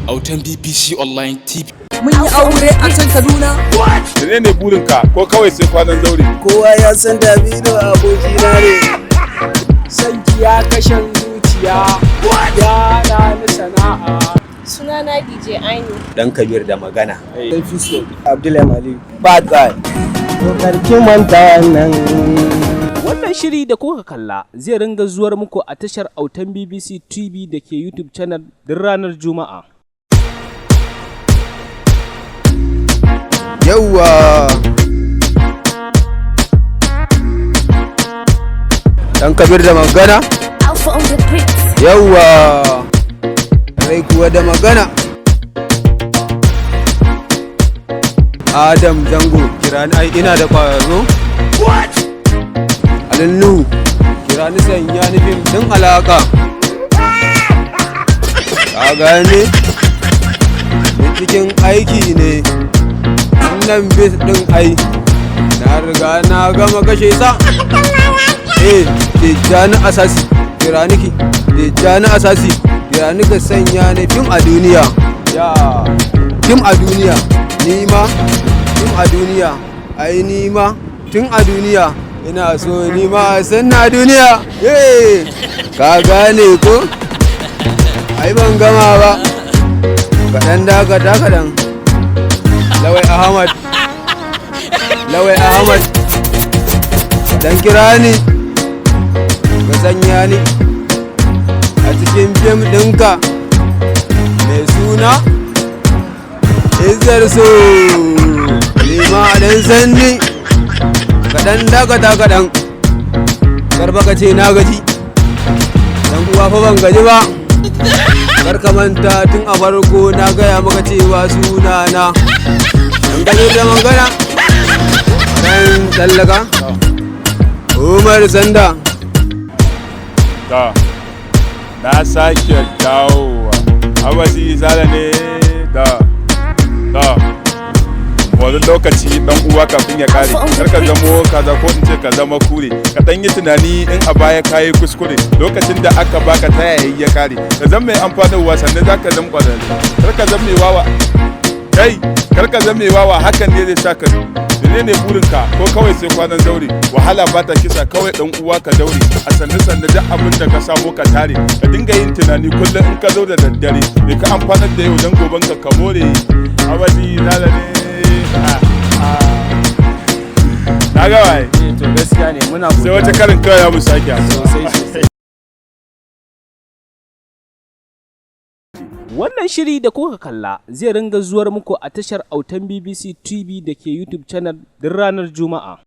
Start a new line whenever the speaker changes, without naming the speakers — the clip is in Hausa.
Autan BBC Online TV.
Mun yi aure a can Kaduna.
Menene burinka, ko kawai sai kwanan zaure?
Kowa ya san Davido abokina ne.
Sanki ya kashe zuciya. Ya na ni sana'a.
Sunana DJ Ainu.
Dan Kabir da Magana.
Abdullahi Mali. Bad guy. Karki manta wannan.
Wannan shiri da kuka kalla zai ringa zuwar muku a tashar Autan BBC TV da ke YouTube channel duk ranar Juma'a.
Yawwa. Dan Kabir da Magana.
Alpha on the beat.
Yawwa. Rai kuwa da Magana. Adam Zango, kira ni, ai ina da ƙwazo. Alallu, kira ni, sanya ni fim ɗin alaƙa. Ka gane? Ni cikin aiki ne. Wannan bis ɗin ai. Na riga na gama kashe sa. Eh, Tijjani Asasi, kira niki. Tijjani Asasi, kira ni ka sanya ni fim a duniya. Ya, fim a duniya. Ni ma, fim a duniya. Ai ni ma, tun a duniya. Ina so ni ma a san na duniya. Eh, ka gane ko? Ai ban gama ba. Kaɗan dakata kaɗan. Lawai Ahmad. Lawai Ahmad. Dan kira ni. Ka sanya ni a cikin fim ɗinka mai suna Izzar So. Ni ma ɗan sanni. Kaɗan dakata kaɗan. Karba ka ce na gaji. Dan uwa fa ban gaji ba. Kar ka manta tun a farko na gaya maka cewa suna na Dan Kabir da Magana. Dan tsallaka. Umar Sanda.
Ta, na sake dawowa. Abasi Sale ne da ta. Wani lokaci dan uwa kafin ya kare, kar ka zamo kaza ko in ce ka zama kure. Ka dan yi tunani in a baya kayi kuskure, lokacin da aka baka ta yayi ya kare. Ka zama mai amfanarwa, sannan za ka zama kwararre. Kar ka zama mai wawa. Kai, kar ka zama mai wawa, hakan ne zai sa ka. Menene burinka, ko kawai sai kwanan zaure? Wahala ba ta kisa, kawai dan uwa ka daure. A sannu sannu duk abin da ka samu ka tare. Ka dinga yin tunani kullum in ka zo da daddare, me ka amfanar da yau dan goben ka ka more. Abadi zala ne. Na ga waye.
Eh, to gaskiya ne, muna
Sai wata karin kawai ya mu sake.
Sosai sosai. Wannan shiri da kuka kalla zai ringa zuwar muku a tashar Autan BBC TV da ke YouTube channel duk ranar Juma'a.